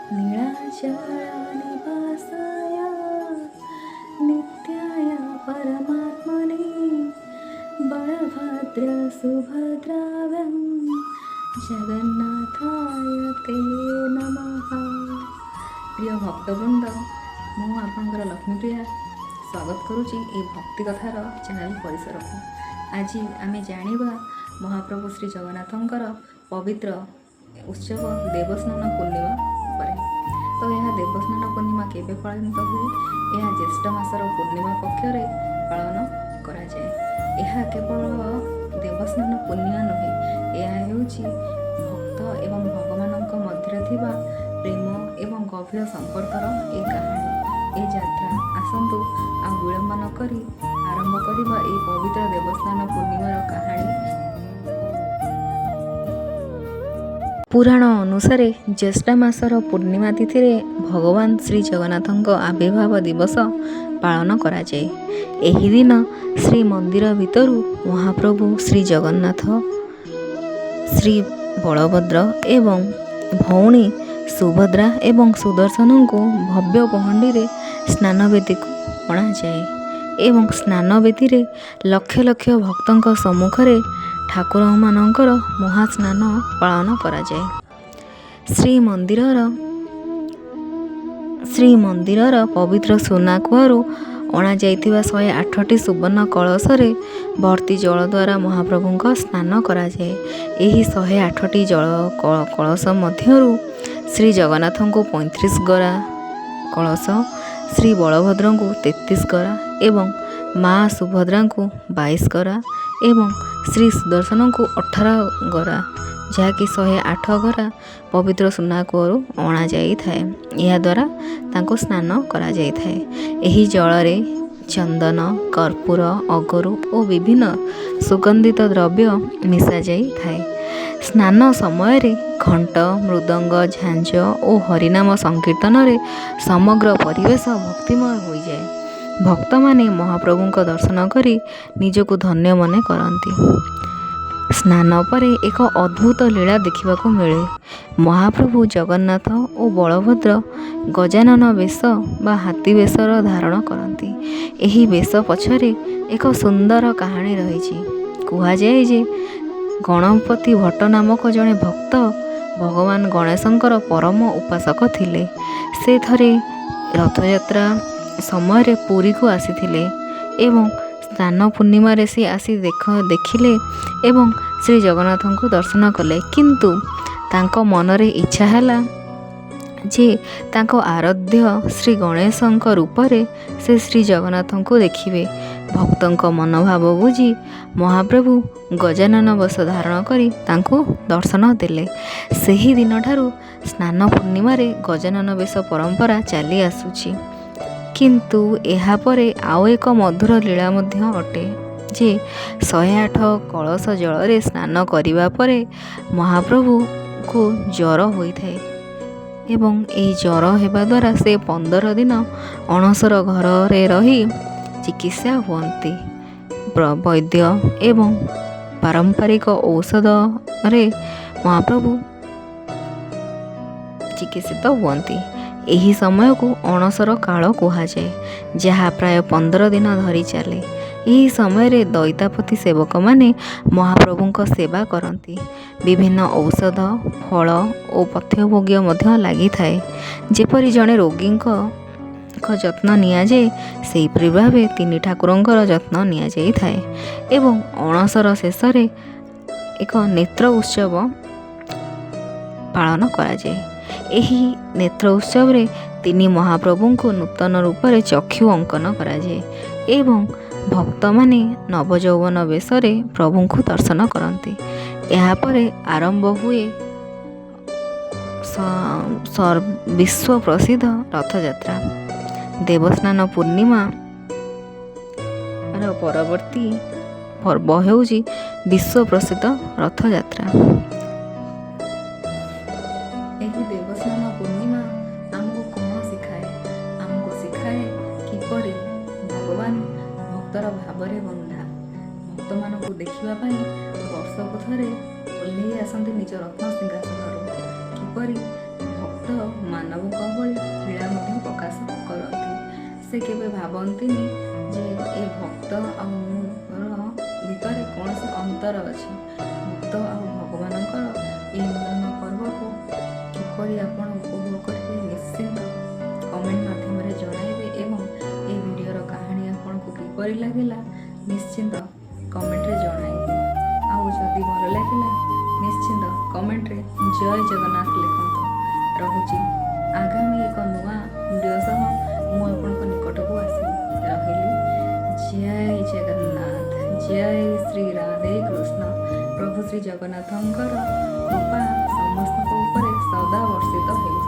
ନୀଳାଚଳ ନିବାସାୟ ନିତ୍ୟାୟ ପରମାତ୍ମନେ ବଳଭଦ୍ର ସୁଭଦ୍ରାଭ୍ୟାଂ ଜଗନ୍ନାଥାୟ ତେ ନମଃ। ପ୍ରିୟ ଭକ୍ତବୃନ୍ଦ, ମୁଁ ଆପଣଙ୍କର ଲକ୍ଷ୍ମୀପ୍ରିୟା ସ୍ୱାଗତ କରୁଛି ଏହି ଭକ୍ତି କଥାର ଚ୍ୟାନେଲ ପରିସରକୁ। ଆଜି ଆମେ ଜାଣିବା ମହାପ୍ରଭୁ ଶ୍ରୀ ଜଗନ୍ନାଥଙ୍କର ପବିତ୍ର ଉତ୍ସବ ଦେବସ୍ନାନ ପୂର୍ଣ୍ଣିମା ଉପରେ। ତ ଏହା ଦେବସ୍ନାନ ପୂର୍ଣ୍ଣିମା କେବେ ପାଳିତ ହୁଏ? ଏହା ଜ୍ୟେଷ୍ଠ ମାସର ପୂର୍ଣ୍ଣିମା ପକ୍ଷରେ ପାଳନ କରାଯାଏ। ଏହା କେବଳ ଦେବସ୍ନାନ ପୂର୍ଣ୍ଣିମା ନୁହେଁ, ଏହା ହେଉଛି ଭକ୍ତ ଏବଂ ଭଗବାନଙ୍କ ମଧ୍ୟରେ ଥିବା ପ୍ରେମ ଏବଂ ଗଭୀର ସମ୍ପର୍କର ଏ କାହାଣୀ, ଏ ଯାତ୍ରା। ଆସନ୍ତୁ, ଆଉ ବିଳମ୍ବ ନ କରି ଆରମ୍ଭ କରିବା ଏହି ପବିତ୍ର ଦେବସ୍ନାନ ପୂର୍ଣ୍ଣିମାର କାହାଣୀ। ପୁରାଣ ଅନୁସାରେ ଜ୍ୟେଷ୍ଠ ମାସର ପୂର୍ଣ୍ଣିମା ତିଥିରେ ଭଗବାନ ଶ୍ରୀ ଜଗନ୍ନାଥଙ୍କ ଆବିର୍ଭାବ ଦିବସ ପାଳନ କରାଯାଏ। ଏହି ଦିନ ଶ୍ରୀମନ୍ଦିର ଭିତରୁ ମହାପ୍ରଭୁ ଶ୍ରୀ ଜଗନ୍ନାଥ, ଶ୍ରୀ ବଳଭଦ୍ର ଏବଂ ଭଉଣୀ ସୁଭଦ୍ରା ଏବଂ ସୁଦର୍ଶନଙ୍କୁ ଭବ୍ୟ ପହଣ୍ଡିରେ ସ୍ନାନବେଦୀକୁ ଅଣାଯାଏ ଏବଂ ସ୍ନାନବେଦୀରେ ଲକ୍ଷ ଲକ୍ଷ ଭକ୍ତଙ୍କ ସମ୍ମୁଖରେ ଠାକୁରମାନଙ୍କର ମହାସ୍ନାନ ପାଳନ କରାଯାଏ। ଶ୍ରୀମନ୍ଦିରର ପବିତ୍ର ସୁନା କୂଅରୁ ଅଣାଯାଇଥିବା 108ଟି ସୁବର୍ଣ୍ଣ କଳସରେ ଭର୍ତ୍ତି ଜଳ ଦ୍ୱାରା ମହାପ୍ରଭୁଙ୍କ ସ୍ନାନ କରାଯାଏ। ଏହି 108ଟି ଜଳ କଳସ ମଧ୍ୟରୁ ଶ୍ରୀ ଜଗନ୍ନାଥଙ୍କୁ 35 ଗରା କଳସ, ଶ୍ରୀ ବଳଭଦ୍ରଙ୍କୁ 33 ଗରା ଏବଂ ମା ସୁଭଦ୍ରାଙ୍କୁ 22 ଗରା ଏବଂ ଶ୍ରୀ ସୁଦର୍ଶନଙ୍କୁ 18 ଗରା, ଯାହାକି 108 ଗରା ପବିତ୍ର ସୁନା କୂଅରୁ ଅଣାଯାଇଥାଏ। ଏହାଦ୍ୱାରା ତାଙ୍କୁ ସ୍ନାନ କରାଯାଇଥାଏ। ଏହି ଜଳରେ ଚନ୍ଦନ, କର୍ପୂର, ଅଗରୁ ଓ ବିଭିନ୍ନ ସୁଗନ୍ଧିତ ଦ୍ରବ୍ୟ ମିଶାଯାଇଥାଏ। ସ୍ନାନ ସମୟରେ ଘଣ୍ଟ, ମୃଦଙ୍ଗ, ଝାଞ୍ଜ ଓ ହରିନାମ ସଂକୀର୍ତ୍ତନରେ ସମଗ୍ର ପରିବେଶ ଭକ୍ତିମୟ ହୋଇଯାଏ। ଭକ୍ତମାନେ ମହାପ୍ରଭୁଙ୍କ ଦର୍ଶନ କରି ନିଜକୁ ଧନ୍ୟ ମନେ କରନ୍ତି। ସ୍ନାନ ପରେ ଏକ ଅଦ୍ଭୁତ ଲୀଳା ଦେଖିବାକୁ ମିଳେ। ମହାପ୍ରଭୁ ଜଗନ୍ନାଥ ଓ ବଳଭଦ୍ର ଗଜାନନ ବେଶ ବା ହାତୀ ବେଶର ଧାରଣ କରନ୍ତି। ଏହି ବେଶ ପଛରେ ଏକ ସୁନ୍ଦର କାହାଣୀ ରହିଛି। କୁହାଯାଏ ଯେ ଗଣପତି ଭଟ୍ଟ ନାମକ ଜଣେ ଭକ୍ତ ଭଗବାନ ଗଣେଶଙ୍କର ପରମ ଉପାସକ ଥିଲେ। ସେ ଥରେ ରଥଯାତ୍ରା ସମୟରେ ପୁରୀକୁ ଆସିଥିଲେ ଏବଂ ସ୍ନାନ ପୂର୍ଣ୍ଣିମାରେ ସେ ଆସି ଦେଖିଲେ ଏବଂ ଶ୍ରୀ ଜଗନ୍ନାଥଙ୍କୁ ଦର୍ଶନ କଲେ। କିନ୍ତୁ ତାଙ୍କ ମନରେ ଇଚ୍ଛା ହେଲା ଯେ ତାଙ୍କ ଆରାଧ୍ୟ ଶ୍ରୀ ଗଣେଶଙ୍କ ରୂପରେ ସେ ଶ୍ରୀ ଜଗନ୍ନାଥଙ୍କୁ ଦେଖିବେ। ଭକ୍ତଙ୍କ ମନୋଭାବ ବୁଝି ମହାପ୍ରଭୁ ଗଜାନନ ବେଶ ଧାରଣ କରି ତାଙ୍କୁ ଦର୍ଶନ ଦେଲେ। ସେହି ଦିନଠାରୁ ସ୍ନାନ ପୂର୍ଣ୍ଣିମାରେ ଗଜାନନ ବେଶ ପରମ୍ପରା ଚାଲି ଆସୁଛି। କିନ୍ତୁ ଏହାପରେ ଆଉ ଏକ ମଧୁର ଲୀଳା ମଧ୍ୟ ଅଟେ ଯେ 108 କଳସ ଜଳରେ ସ୍ନାନ କରିବା ପରେ ମହାପ୍ରଭୁଙ୍କୁ ଜ୍ୱର ହୋଇଥାଏ ଏବଂ ଏହି ଜ୍ୱର ହେବା ଦ୍ୱାରା ସେ 15 ଦିନ ଅଣସର ଘରରେ ରହି ଚିକିତ୍ସା ହୁଅନ୍ତି। ବୈଦ୍ୟ ଏବଂ ପାରମ୍ପରିକ ଔଷଧରେ ମହାପ୍ରଭୁ ଚିକିତ୍ସିତ ହୁଅନ୍ତି। ଏହି ସମୟକୁ ଅଣସର କାଳ କୁହାଯାଏ, ଯାହା ପ୍ରାୟ 15 ଦିନ ଧରି ଚାଲେ। ଏହି ସମୟରେ ଦଇତାପତି ସେବକମାନେ ମହାପ୍ରଭୁଙ୍କ ସେବା କରନ୍ତି। ବିଭିନ୍ନ ଔଷଧ, ଫଳ ଓ ପଥ୍ୟଭୋଗ ମଧ୍ୟ ଲାଗିଥାଏ। ଯେପରି ଜଣେ ରୋଗୀଙ୍କ ଯତ୍ନ ନିଆଯାଏ, ସେହିପରି ଭାବେ ତିନି ଠାକୁରଙ୍କର ଯତ୍ନ ନିଆଯାଇଥାଏ ଏବଂ ଅଣସର ଶେଷରେ ଏକ ନେତ୍ର ଉତ୍ସବ ପାଳନ କରାଯାଏ। ଏହି ନେତ୍ର ଉତ୍ସବରେ ତିନି ମହାପ୍ରଭୁଙ୍କୁ ନୂତନ ରୂପରେ ଚକ୍ଷୁ ଅଙ୍କନ କରାଯାଏ ଏବଂ ଭକ୍ତମାନେ ନବଯୌବନ ବେଶରେ ପ୍ରଭୁଙ୍କୁ ଦର୍ଶନ କରନ୍ତି। ଏହାପରେ ଆରମ୍ଭ ହୁଏ ବିଶ୍ୱ ପ୍ରସିଦ୍ଧ ରଥଯାତ୍ରା। ଦେବସ୍ନାନ ପୂର୍ଣ୍ଣିମାର ପରବର୍ତ୍ତୀ ପର୍ବ ହେଉଛି ବିଶ୍ୱ ପ୍ରସିଦ୍ଧ ରଥଯାତ୍ରା। ଏହି ଦେବସ୍ନାନ ପୂର୍ଣ୍ଣିମା ଆମକୁ କ'ଣ ଶିଖାଏ? ଆମକୁ ଶିଖାଏ କିପରି ଭଗବାନ ଭକ୍ତର ଭାବରେ ବନ୍ଧା। ଭକ୍ତମାନଙ୍କୁ ଦେଖିବା ପାଇଁ ବର୍ଷକୁ ଥରେ ଓହ୍ଲେଇ ଆସନ୍ତି ନିଜ ରତ୍ନ ସିଂହାସନରୁ। କିପରି ଭକ୍ତ ମାନବ ସେ କେବେ ଭାବନ୍ତିନି ଯେ ଏ ଭକ୍ତ ଆଉ ମୋର ଭିତରେ କୌଣସି ଅନ୍ତର ଅଛି। ଭକ୍ତ ଆଉ ଭଗବାନଙ୍କର ଏହି ମିଳନ ପର୍ବକୁ କିପରି ଆପଣ ଉପଭୋଗ କରିବେ, ନିଶ୍ଚିନ୍ତ କମେଣ୍ଟ ମାଧ୍ୟମରେ ଜଣାଇବେ ଏବଂ ଏହି ଭିଡ଼ିଓର କାହାଣୀ ଆପଣଙ୍କୁ କିପରି ଲାଗିଲା, ନିଶ୍ଚିନ୍ତ କମେଣ୍ଟରେ ଜଣାଇବେ। ଆଉ ଯଦି ଭଲ ଲାଗିଲା, ନିଶ୍ଚିନ୍ତ କମେଣ୍ଟରେ ଜୟ ଜଗନ୍ନାଥ ଲେଖନ୍ତୁ। ରହୁଛି, ଆଗାମୀ ଏକ ନୂଆ ଭିଡ଼ିଓ ସହ ମୁଁ ଆପଣଙ୍କ ନିକଟକୁ ଆସିବି। ରହିଲି, ଜୟ ଜଗନ୍ନାଥ, ଜୟ ଶ୍ରୀ ରାଧେ କୃଷ୍ଣ। ପ୍ରଭୁ ଶ୍ରୀ ଜଗନ୍ନାଥଙ୍କର କୃପା ସମସ୍ତଙ୍କ ଉପରେ ସଦା ବର୍ଷିତ ହେଉ।